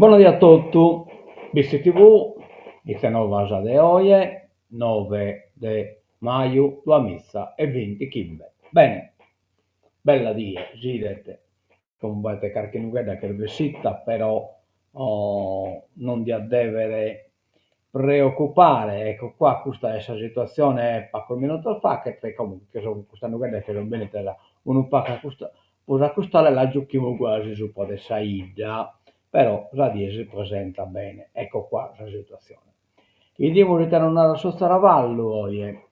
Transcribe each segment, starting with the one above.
Bona die a totu, Bitzi TV, ite novas de oje, nove de maju duamiza e bintichimbe. Bene, bella die, si 'idet, como b'at carchi nughedda ch'est bessita, però non diat dèvere preocupare, ecco qua custa est sa situatzione pacos minutos faghet, como che so custas nugheddas che sun bennidas unu pagu a custa prus a cust'ala e la giughimus guasi supra de sa 'idda, però sa die si presentat bene, ecco qua sa situatzione. 'Idimus ite nos narat su tzaravallu oje,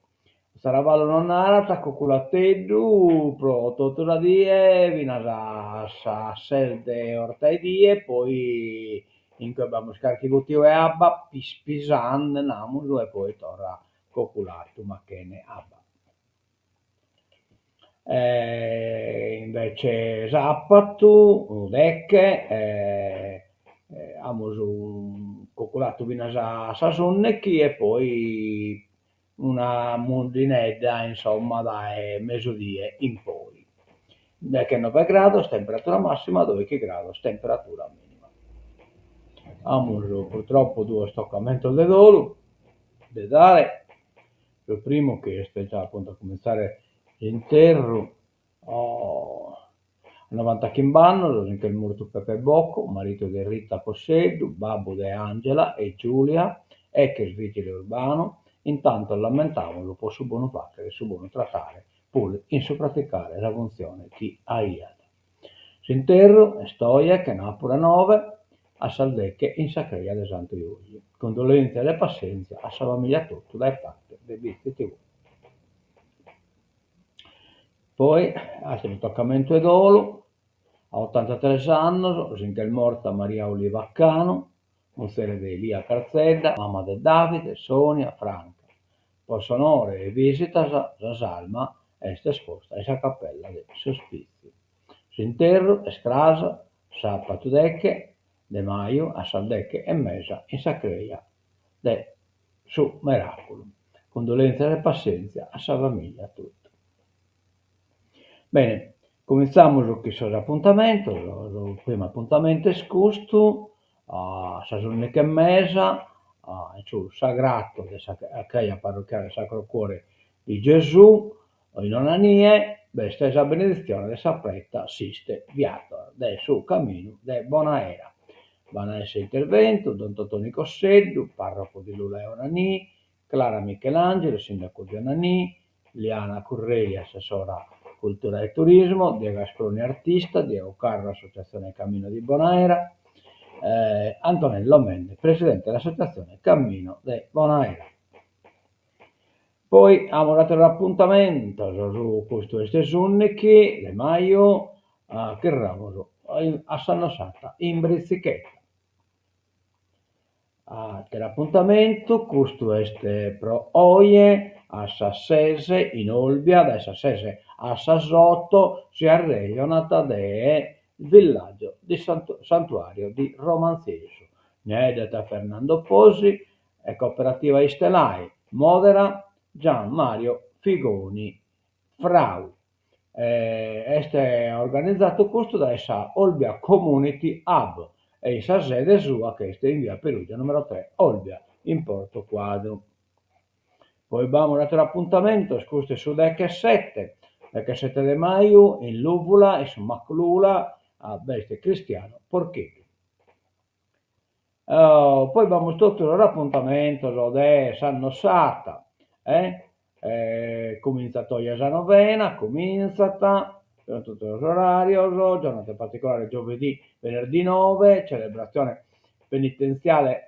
Su tzaravallu nos narat cuculateddu pro totu sa die finas a sas ses de 'ortaedie, poi in cue b'amus carchi guttiu 'e abba, pispisande namus, e poi torra coculatu ma chene abba. Invece sapatu deche amus coculatu finas a sas ùndighi e poi una mundinedda insomma dae mesudie in poi. Dechenoe grados temperatura massima, doighi grados temperatura minima. Amus purtroppo duos tocamentos de dolu de dare, su primu chi est già appuntu a cumintzare s'interru A novantachimb'annos si nch'est mortu Pepe Bocco, maridu de Rita Cosseddu, babbu de Angela e Giulia, ex vìgile urbanu, in tantos l'ammentamus pro su bonu fàghere e su bonu tratare, puru in su praticare sa funtzione chi aiat. S'interru est oje, chenàpura nove, a sas deche in sa creja de Santu Jugi. Condolèntzias e passèntzia a sa famìlia totu dae parte de Bitzi TV. Poi, àteru tocamentu 'e dolu, a otantatres annos si nch'est morta Maria Oliva Canu, muzere de Elia Carzedda, mama de Davide, Sonia, Franca. Pro s'onore e visitas sa salma est esposta in sa capella de s'ospìtziu. S'interru est cras, sàpatu deche de maju a sas deche e mesa in sa creja de su Meràculu. Condolèntzias e passèntzia a sa famìlia totu. Bene, cumintzamus chin sos apuntamentos, su primu apuntamentu est custu, a sas ùndighi e mesa, in su sagrato de sa creja parrochiale Sacro Cuore di Gesù, in Onanie, b'est sa beneditzione de sa preta Siste Viator de su Caminu de Bonaera. B'an a esser interventu Don Totoni Cosseddu, pàrroco de Lula e Onanì, Clara Michelangelo, sìndacu de Onanì, Liana Curreli, assessora Cultura e Turismo, Diego Asproni, artista, Diego Carru, Associazione Cammino di Bonaera, Antonello Mende, presidente dell'Associazione Cammino de Bonaera. Poi amus àteros apuntamentos, su custu est s'ùndighi de maju, chirramus a sa Annosanta in britzicheta. Àteru apuntamentu, custu est pro oje a sas ses in Olbia, dae sas ses a sas oto si arrejonat de Villaggio di Santuario di Romanzesu. Nde dat Fernando Posi e Cooperativa Istelai, mòdera Gian Mario Figoni Frau. Est organizadu custu dae sa Olbia Community Hub e in sa sede sua chi est in via Perugia numero tre, Olbia, in Porto Cuadru. Poi b'amus àteros apuntamentos, custu est su dechesete, dechesete de maju in Lùvula, in su Maclula, b'est Cristiano Porcheddu. Poi b'amus totu sos apuntamentos de s'Annossata, eh, cumintzat oje sa novena, cumintzat, sunt totu sos orarios, giornata particolare giovedì, venerdì nove, celebratzione penitenziale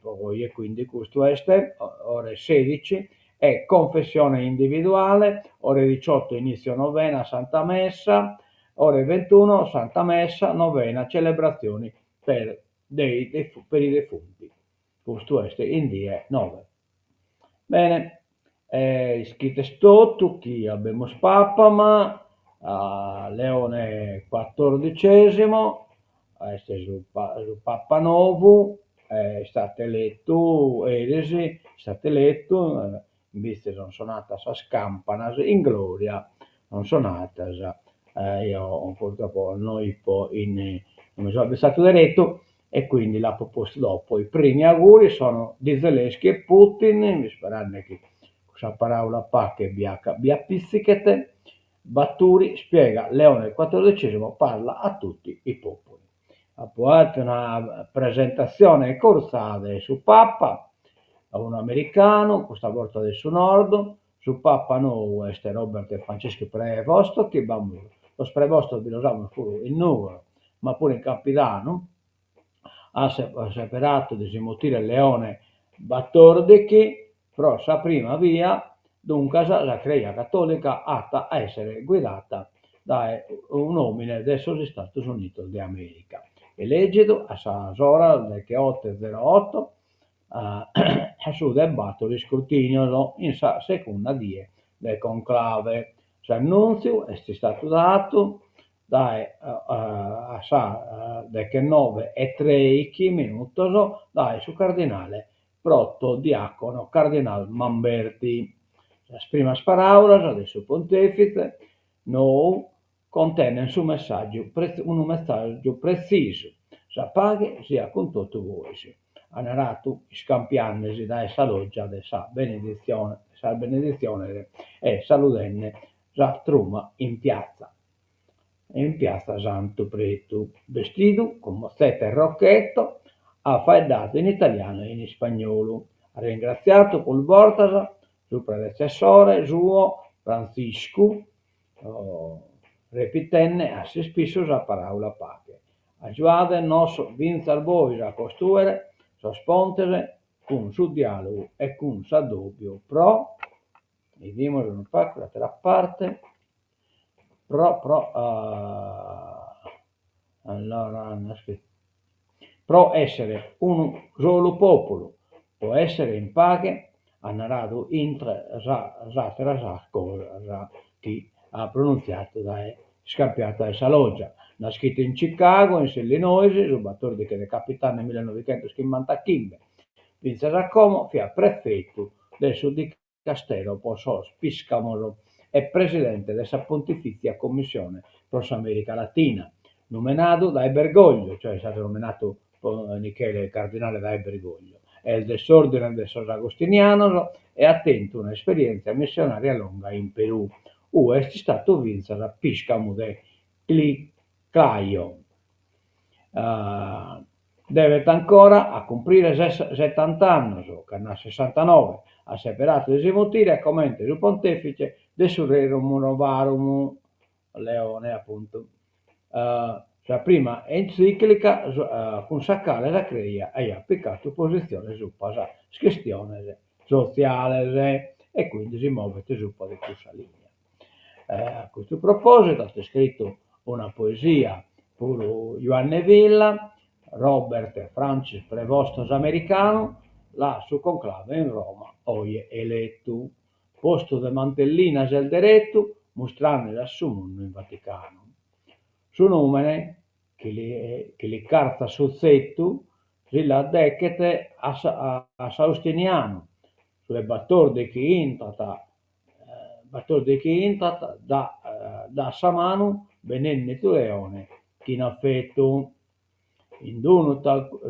pro oje, quindi custu est, ore sedici, e confessione individuale, ore diciotto inizio novena Santa Messa, ore ventuno Santa Messa, novena, celebrazioni per dei per i defunti. Custu est in die nove. Bene, ischides totu chi abemus Papa, ma Leone quattordicesimo est su su Papa nou, est istadu eletu eris, est istadu eletu, Imbitze son sonatas sas campanas in gloria, son sonatas, eo purtroppo no ipo in, no mi so abbissatu deretu. E quindi l'apo postu dopo, i primi auguri sono di Zelensky e Putin, isperande chi cussa paraula pache bi bi appitzichet, Baturi spiega Leone quattordicesimo parla a tutti i popoli. Apo fatu una presentatzione curtza de su Papa, unu americanu, custa borta de su nord, su Papa nou est Robert Francisco Prevost, chi b'amus, sos Prevostos bi los amus puru in Nùgoro, ma puru in Campidanu, at seberadu de si mutire Leone batòrdighi Pro sa prima bia, duncas, sa Crèsia Catòlica at a èssere guidada dae un'òmine de sos Istados Unidos de Amèrica, elègidu a sas oras degheoto e zero oto a su de bator iscrutìnios in sa segunda die de conclave. S'annùntziu est istadu dadu dae a sas deghenove e trèighi minutos dae su cardinale protodiacono cardinal Mamberti. Sas primas paràulas de su pontèfitze nou contenent su messàgiu unu messàgiu pretzisu, Sa paghe siat cun totu bois, at naradu iscampiende·si dae sa lògia de sa beneditzione sas beneditziones e saludende sa truma in piatza. In piatza Santu Pretu, bestidu cun motzeta e rochetto, at faeddadu in italianu e in ispagnolu. At ringratziadu prus bortas su predetzessore suo Frantziscu, repitende a s'ispissu sa paràula paghe. Agiuade nos fintzas bois a costruire sos pontes cun su diàlogu e cun s'addòbiu pro Bidimus unu pagu s'àtera parte, pro pro allora pro èssere unu solu pòpulu, pro èssere in paghe, at naradu intre sas àteras cosas chi at pronuntziadu dae iscampiadu dae sa lògia. Naschidu in Chicago, in s'Illinois, su batòrdighi de capitanne millenovighentoschimbantaghimbe, fintzas a como fiat prefetu de su Dicastero pro sos Pìscamos e presidente de sa Pontifìtzia Commissione pro s'Amèrica Latina, numenadu dae Bergoglio, cioè est istadu numenadu Michele cardinale dae Bergoglio, est de s'òrdine de sos Agostinianos e at tentu una esperièntzia missionària longa in Perù, ue est istadu fintzas pìscamu de Chiclayo. Devet ancora acumprire setant'annos, ca nd'at sessantanove, at seberadu de si mutire comente su pontèfice de su Rerum Novarum, Leone apuntu, sa prima entzìclica cun sa cale sa Crèsia aiat picadu positzione subra sas chistiones sotziales e quindi si movet subra de cussa lìnia. A custu propòsitu at iscritu una poesia puru Juanne Villa, Robert Francis Prevost s'americanu, l'at su conclave in Roma oje eletu. Postu de mantellina s'est deretu mustrandesi a su mundu in Vaticanu. Su nùmene chi li cartzat suzetu si la dechet a s'austinianu, su 'e batòrdighi intrat Batòrdighi intrat, dat sa manu, benènnidu Leone, chin afetu. In unu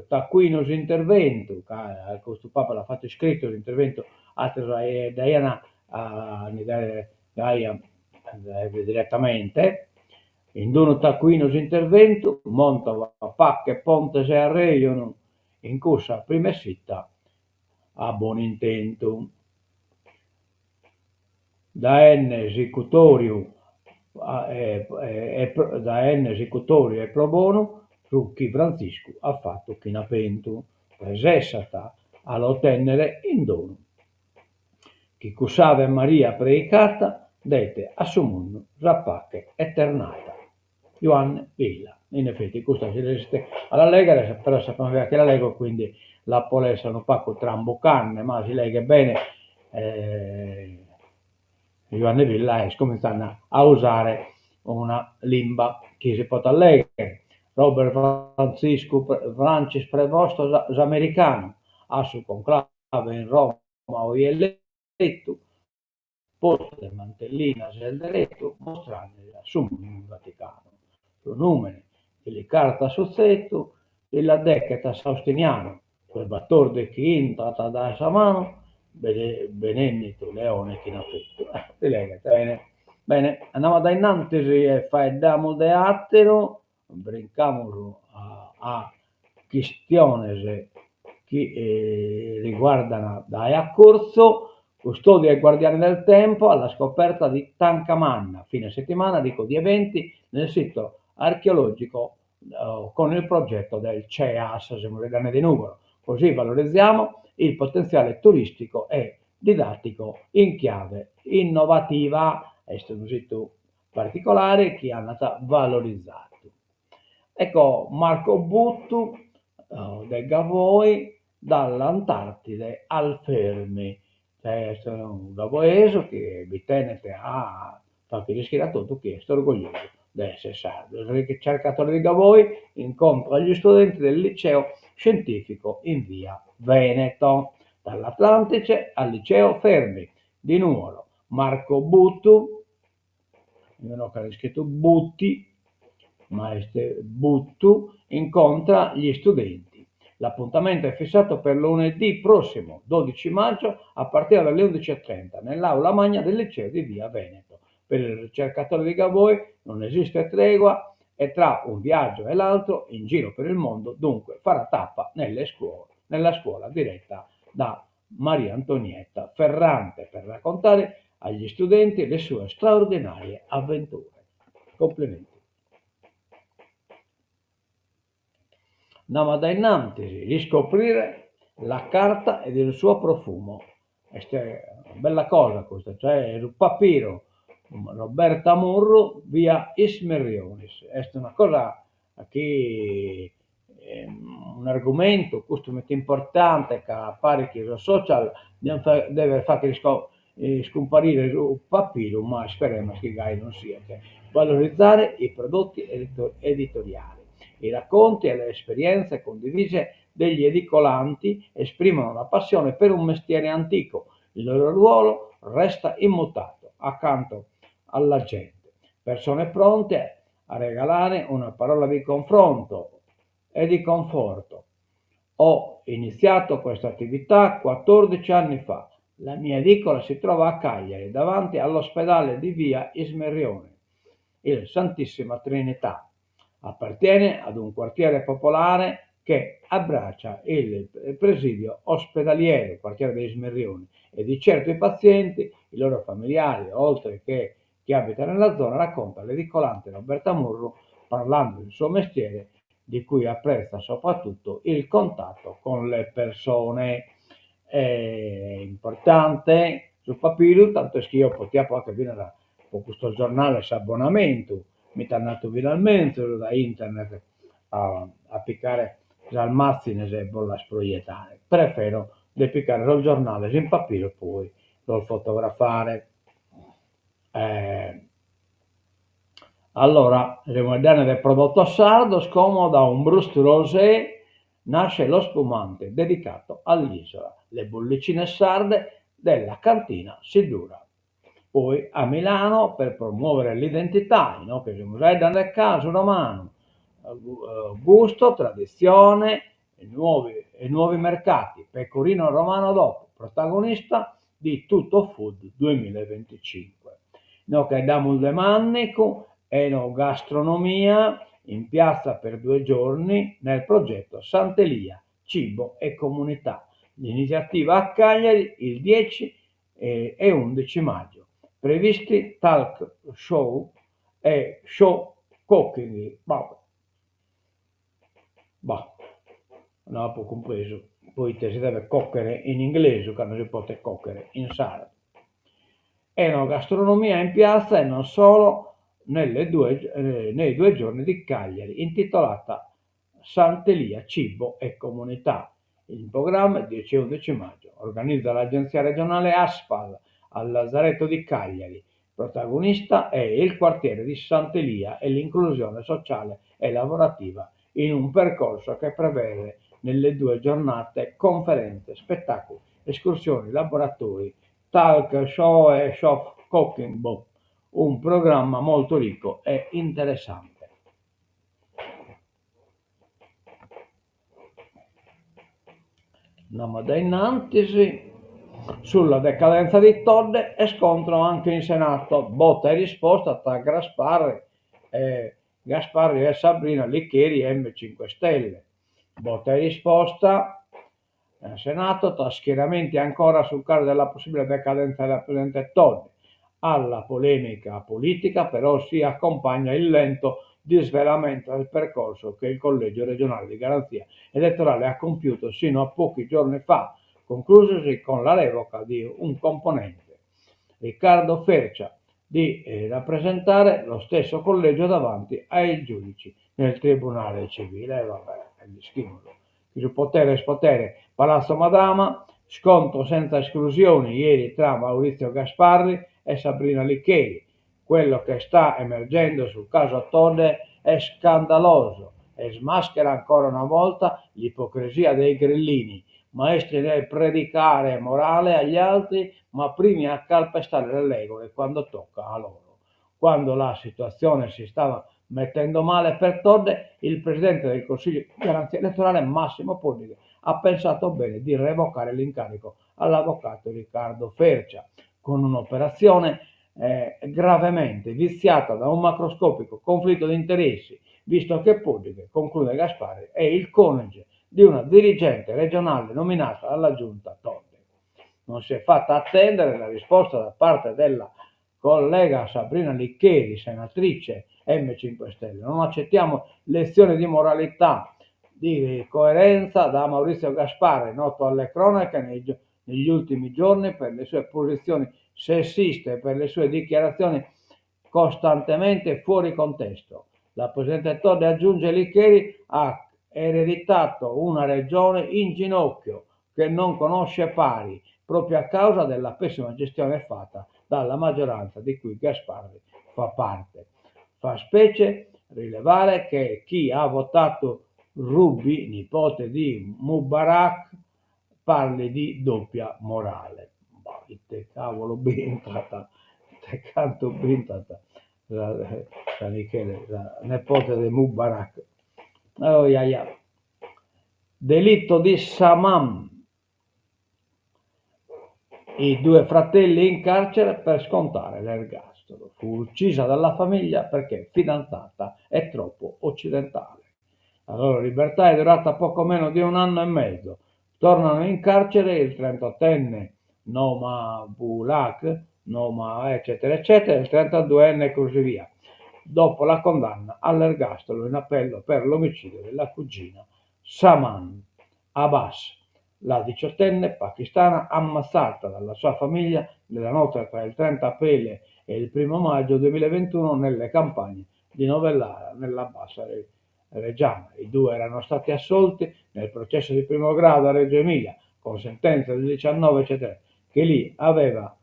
tacuinu s'interventu, ca custu Papa l'at fatu iscritu s'interventu, àteros dd'aiant a ndi dd'aiant diretamente, in unu tacuinu s'interventu, montovat pache, pontes e arrejonu, in cussa prima essida a bon'intentu. Daende sicutòriu daende sicutòriu e pro bonu su chi Frantziscu at fatu chin apentu, resessat a l'otènnere in donu. Chi cuss'Ave Maria preicata det a su mundu sa pache eternata. Juanne Villa. In effetti custa si resistit a la lèghere, però est sa prima bia chi la lego quindi l'apo lessa unu pagu trambucande, ma si leghet bene Juanne Villa est comintzande a usare una limba chi si potat lèghere. Robert Frantziscu Francis Prevost s'americanu, a su conclave in Roma oje eletu, Postu de mantellina s'est deretu mostrandesi a su mundu in Vaticanu. Su nùmene chi li cartzat suzetu. Si l'addechet a s'austinianu, su 'e batòrdighi chi intrat dae sa manu, benènnidu leone chin afetu. Si leghet bene. Bene, andamus a dae in antis e faeddamus de àteru, brincamus a chistiones chi riguardan dae a curtzu, Custodi e guardiani del tempo alla scoperta di Tanca Manna, fine settimana ricco di eventi nel sito archeologico con il progetto del CEAS, semus faeddende de Nùgoro, così valorizziamo il potenziale turistico e didattico in chiave innovativa, est unu situ particolare chi andat valorizadu. Ecco Marco Buttu de Gavoi dall'Antartide al Fermi, est unu gavoesu chi bi tenet a fagher ischire a totu chi est orgogliosu de essere sardu. Il ricercatore di Gavoi incontra gli studenti del liceo scientifico in via Veneto, dall'Atlantide al liceo Fermi di Nuoro. Marco Buttu, inoghe at iscritu Butti, ma est Buttu, incontra gli studenti. L'appuntamento è fissato per lunedì prossimo, 12 maggio, a partire dalle 11.30, nell'aula magna del liceo di via Veneto. Per il ricercatore di Gavoi non esiste tregua e tra un viaggio e l'altro in giro per il mondo, dunque farà tappa nelle scuole, nella scuola diretta da Maria Antonietta Ferrante per raccontare agli studenti le sue straordinarie avventure. Complimenti. Andamus a dae innantis, riscoprire la carta ed il suo profumo. Est una bella cosa custa, cioè su papiru, Roberta Murru, via Is Merrionis. Est una cosa chi un'argumentu, custu meda importante, ca paret chi sos social diant dever fagher iscumparire su papiru, ma isperemus chi gai non siat. Valorizzare i prodotti editoriali. I racconti e le esperienze condivise degli edicolanti esprimono la passione per un mestiere antico, il loro ruolo resta immutato, accanto alla gente, persone pronte a regalare una parola di confronto e di conforto. Ho iniziato questa attività 14 anni fa. La mia edicola si trova a Cagliari, davanti all'ospedale di via Is Merrionis, il Santissima Trinità. Appartiene ad un quartiere popolare che abbraccia il presidio ospedaliero, il quartiere dei Is Merrionis, e di certo i pazienti, i loro familiari, oltre che chi abita nella zona, racconta l'edicolante Roberta Murru parlando del suo mestiere, di cui apprezza soprattutto il contatto con le persone. È importante su papiru, tantu est chi eo potia anche finas po custos giornales s'abbonamentu, mi est andadu finas menzus dae internet a a picare sas màzines e bos las proietare. Prefero de picare sos giornales in papiru e poi los fotografare. Allora, semus faeddende de prodottos sardos, como da un Brut Rosé nasce lo spumante dedicato all'isola, le bollicine sarde della cantina Siddura. Poi a Milano per promuovere l'identità, inoghe semus faeddende de casu romanu, gusto, tradizione e nuovi e nuovi mercati, pecorino romano DOP, protagonista di Tutto Food duemilaeventicinque. Inoghe faeddamus de màndigu, enogastronomia in piazza per due giorni nel progetto Sant'Elia, cibo e comunità. L'iniziativa a Cagliari il 10 e 11 maggio. Previsti talk show e show cooking. Bah, no apo cumpresu poite si devet còchere in inglesu cando si potet còchere in sardu. Enogastronomia in piazza e non solo nelle due, nei due giorni di Cagliari, intitolata Sant'Elia, cibo e comunità. In programma 10 e 11 maggio. Organizza l'agenzia regionale ASPAL al Lazzaretto di Cagliari. Protagonista è il quartiere di Sant'Elia e l'inclusione sociale e lavorativa in un percorso che prevede nelle due giornate conferenze, spettacoli, escursioni, laboratori, talk show e show cooking, boh, un programma molto ricco e interessante. Andamus a dae innantis. Sulla decadenza di Todde e scontro anche in Senato, botta e risposta tra Gasparri e Gasparri e Sabrina Licheri M 5 Stelle. Botta e risposta in Senato tra schieramenti ancora sul caso della possibile decadenza della Presidente Todde. Alla polemica politica però si accompagna il lento disvelamento del percorso che il Collegio regionale di garanzia elettorale ha compiuto sino a pochi giorni fa, conclusosi con la revoca di un componente, Riccardo Fercia, di rappresentare lo stesso collegio davanti ai giudici nel Tribunale civile. E vabbè, l'ischimus chi su potere est potere. Palazzo Madama, scontro senza esclusioni ieri tra Maurizio Gasparri e Sabrina Licheri. Quello che sta emergendo sul caso Todde è scandaloso e smaschera ancora una volta l'ipocrisia dei grillini, maestri nel predicare morale agli altri, ma primi a calpestare le regole quando tocca a loro. Quando la situazione si stava mettendo male per Todde, il presidente del Consiglio di garanzia elettorale Massimo Poddighe ha pensato bene di revocare l'incarico all'avvocato Riccardo Fercia, con un'operazione gravemente viziata da un macroscopico conflitto di interessi, visto che Poddighe, conclude Gasparri, è il coniuge di una dirigente regionale nominata dalla giunta Todde. Non si è fatta attendere la risposta da parte della collega Sabrina Licheri, senatrice M5 Stelle. Non accettiamo lezioni di moralità, di coerenza da Maurizio Gasparri, noto alle cronache negli ultimi giorni per le sue posizioni sessiste e per le sue dichiarazioni costantemente fuori contesto. La Presidente Todde, aggiunge Licheri, ha ereditato una regione in ginocchio che non conosce pari, proprio a causa della pessima gestione fatta dalla maggioranza di cui Gasparri fa parte. Fa specie rilevare che chi ha votato Ruby, nipote di Mubarak, parli di doppia morale. Bah, ite cavolo b'intrat, ite cantu b'intrat sa Licheri, sa nepote de Mubarak. Oiaia. Delitto di Saman. I due fratelli in carcere per scontare l'ergastolo. Fu uccisa dalla famiglia perché fidanzata e troppo occidentale. La loro libertà è durata poco meno di un anno e mezzo. Tornano in carcere il 38enne Noma Bulak, Noma eccetera eccetera, il 32enne e così via, dopo la condanna all'ergastolo in appello per l'omicidio della cugina Saman Abbas, la diciottenne pakistana ammazzata dalla sua famiglia nella notte tra il 30 aprile e il 1 maggio 2021 nelle campagne di Novellara, nella Bassa Reggiana. I due erano stati assolti nel processo di primo grado a Reggio Emilia, con sentenza del 19 eccetera, che li aveva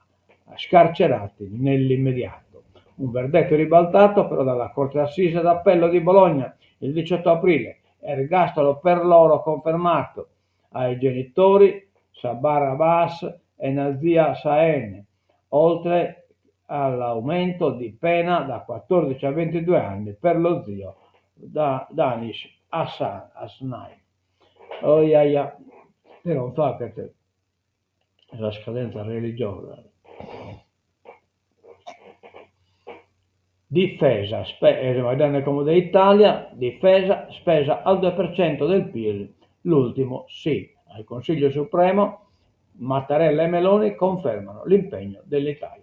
scarcerati nell'immediato. Un verdetto ribaltato però dalla Corte d'Assise d'Appello di Bologna il 18 aprile, ergastolo per loro confermato ai genitori Sabar Abbas e Nazia Saen, oltre all'aumento di pena da 14 a 22 anni per lo zio da Danish Hassan Hasnain. Oiaia, però non faghet sa scadenza religiosa. Difesa, faeddende como de Italia, difesa, spesa al 2% del Pil, l'ultimo sì. Al Consiglio Supremo Mattarella e Meloni confermano l'impegno dell'Italia.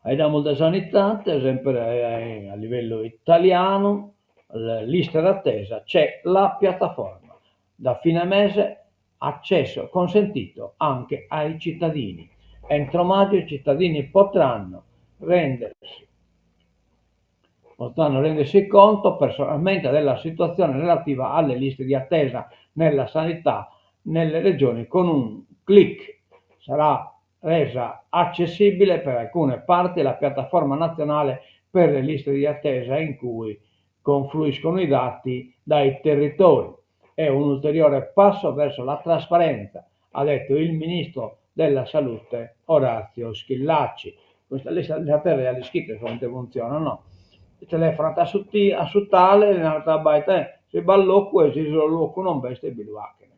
Faeddamus de sanidade, semper a livellu italianu, lista d'attesa, c'è la piattaforma. Da fine mese accesso consentito anche ai cittadini. Entro maggio i cittadini potranno rendersi potranno rendersi conto personalmente della situazione relativa alle liste di attesa nella sanità nelle regioni con un clic. Sarà resa accessibile per alcune parti la piattaforma nazionale per le liste di attesa in cui confluiscono i dati dai territori. È un ulteriore passo verso la trasparenza, ha detto il ministro della Salute Orazio Schillaci. Custa lista de attesa ja l'ischides comente funtzionat, no? Telefonat a su a su tale e li narat, abbàida, si b'at locu e si su locu non b'est bi lu 'achen.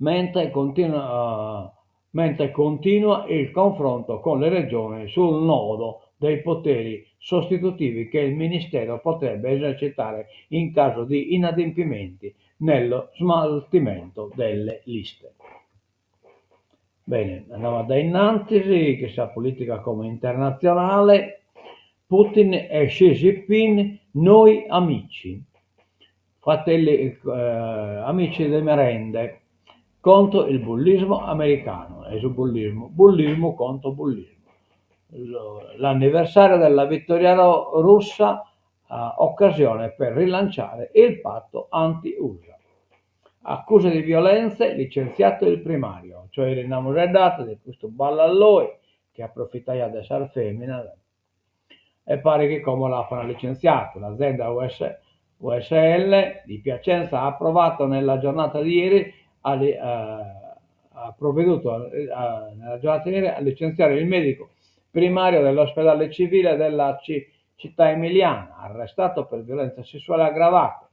Mentre continua mentre continua il confronto con le regioni sul nodo dei poteri sostitutivi che il Ministero potrebbe esercitare in caso di inadempimenti nello smaltimento delle liste. Bene, andamus dae innantis, chin sa politica como internatzionale, Putin e Xi Jinping noi amici, fratelli amici de merende, contro il bullismo americano, e su bullismu, bullismu contro bullismu. L'anniversario della vittoria russa, occasione per rilanciare il patto anti-USA. Accuse di violenze, licenziato il primario, cioè li nd'amus faeddadu de custu ballalloi chi aprofitaiat de sas feminas e paret chi como l'apan licentziadu. L'azienda USL di Piacenza ha approvato nella giornata di ieri ha provveduto nella giornata di ieri a licenziare il medico primario dell'ospedale civile della città emiliana, arrestato per violenza sessuale aggravata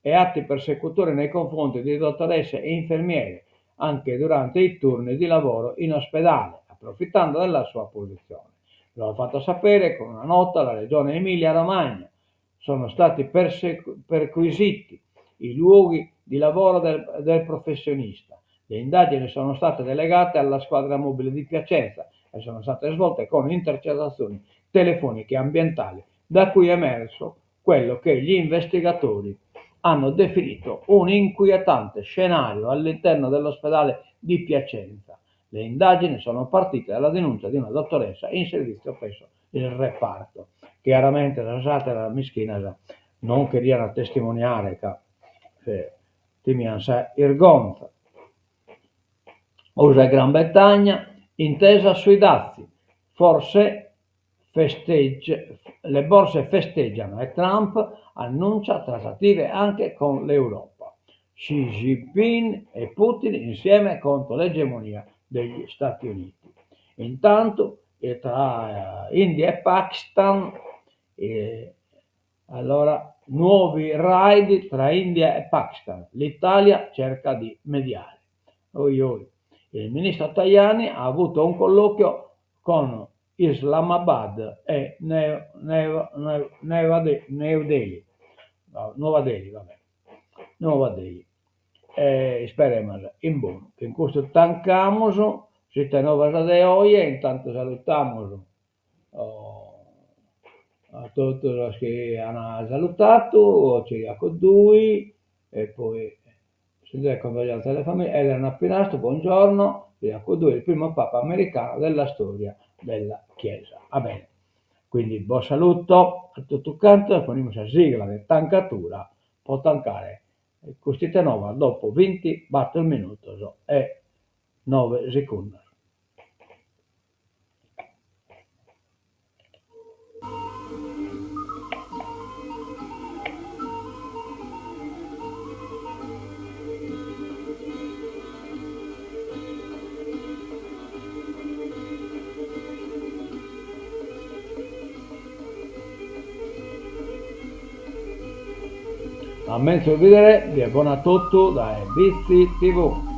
e atti persecutori nei confronti di dottoresse e infermiere anche durante i turni di lavoro in ospedale, approfittando della sua posizione. Lo ha fatto sapere con una nota la regione Emilia-Romagna. Sono stati perquisiti i luoghi di lavoro del, del professionista. Le indagini sono state delegate alla squadra mobile di Piacenza e sono state svolte con intercettazioni telefoniche e ambientali, da cui è emerso quello che gli investigatori hanno definito un inquietante scenario all'interno dell'ospedale di Piacenza. Le indagini sono partite dalla denuncia di una dottoressa in servizio presso il reparto. Chiaramente sas àteras mischinas non cheriant testimoniare ca timiant sa 'irgonza. Usa e Gran Bretagna, intesa sui dazi, forse le borse festeggiano e Trump annuncia trattative anche con l'Europa. Xi Jinping e Putin insieme contro l'egemonia degli Stati Uniti. Intanto tra India e Pakistan, allora, nuovi raid tra India e Pakistan. L'Italia cerca di mediare. Oi oi. Il ministro Tajani ha avuto un colloquio con Islamabad e New Delhi. Nuova Delhi, vabbè. Nuova Delhi. E isperemus in bonu. Chin custu tancamus s'Ite Novas de oje, intantu salutamus a totu sos chi an salutadu, Ciriaco Dui e poi Sincere condoglianze alle famiglie, Elena Pirastu, buongiorno, Ciriaco Dui, il primo papa americano della storia della Chiesa. Va bene, quindi bos saluto a totu cantos e ponimus sa sigla de tancatura po tancare cust'Ite Novas dopo bintibator minutos e noe segundos. A menzus bìdere, die bona a totu dae Bitzi TV.